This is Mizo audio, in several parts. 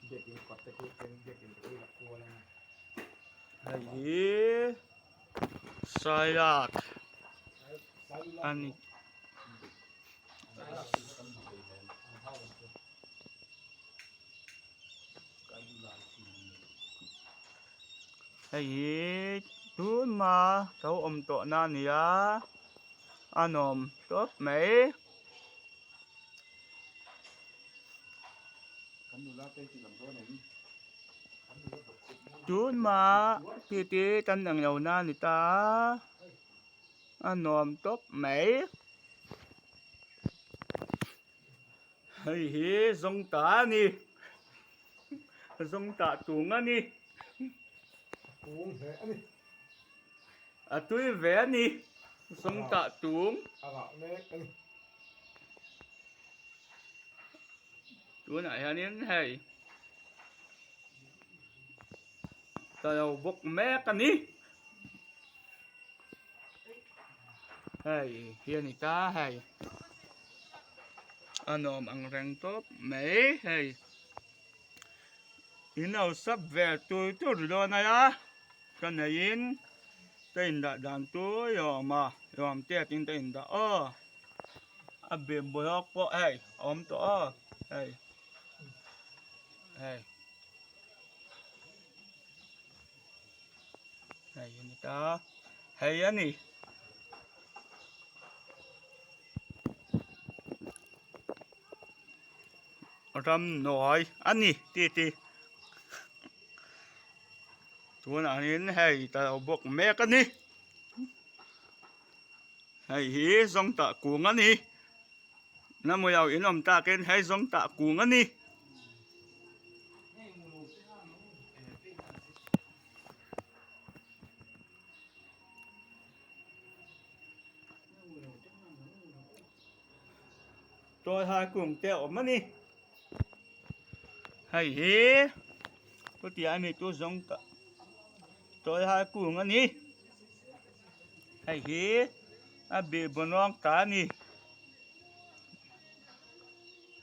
Biakin kawt te khi chen biakin te khi la kual anga. Hei hi sailak a ni. Hei hi tunhma lo awm tawh na a ni a a nuam tawp mai. Tunhma titi kan eng lo na a ni ta a a nuam tawp mai. Hei hi zawngtah a ni zawngtah tung a ni a tui ve a ni zawngtah tung tunah hianin hei ka lo bawk mek a ni hei hi a ni ta hei a nuam ang reng tawp mai hei in lo sap ve tur tur dawn a ya ka neihin ka indah dan chu i awm a i awm te tin ka indah aw a bim bulawk pawh hei a awm tawh aw hei hei. Hei a ni ta hei a ni. Ramhnuai a ni tih tih tunah hian hei ka lo bawk mek a ni hei hi zawngtah kung a ni namawilo in awm takin hei zawngtah kung a ni. Chawi hai kung te a awm a ni hei hi chutia ami chu zawng ta chawi hai kung a ni hei hi a bih bunawng ta a ni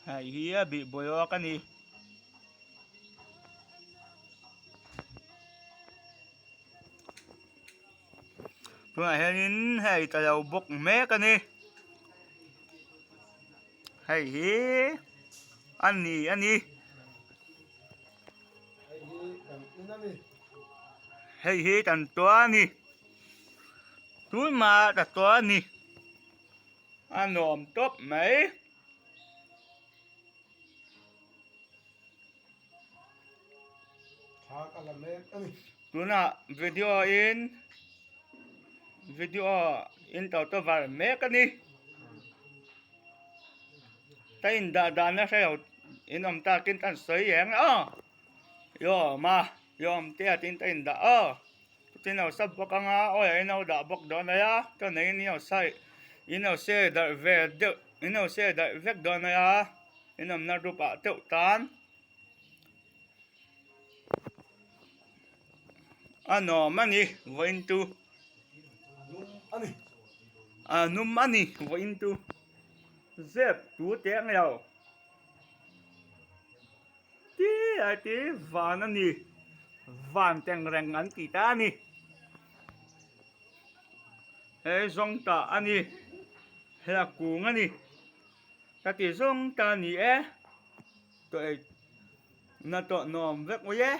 hei hi a bih bulawk a ni. Tunah hianin hei ka lo bawk mek a ni hei hi a ni a ni hei hi kan tua a ni tunah ka tua a ni a nuam tawp mai. Tunah video in video in to to var mek a ni ka in dah dan a hrelo in awm takin ka sawi reng a lawm a lawm te a tin ka in dah aw chutin lo sap bawk anga aw in lo dah bawk dawn mai a ka nei in lo sai in lo share darh ve deuh in lo share darh vek dawn mai a. In awmna group ah deuh tan a nuam a ni vawiin chu a num a ni vawiin chu zep tu te ang lo ti a ti van a ni van teng reng an tih ta a ni he zawng tah a ni he a kung a ni. Ka ti zawng ta ni e, tawh ei na tawh nuam vek ui e.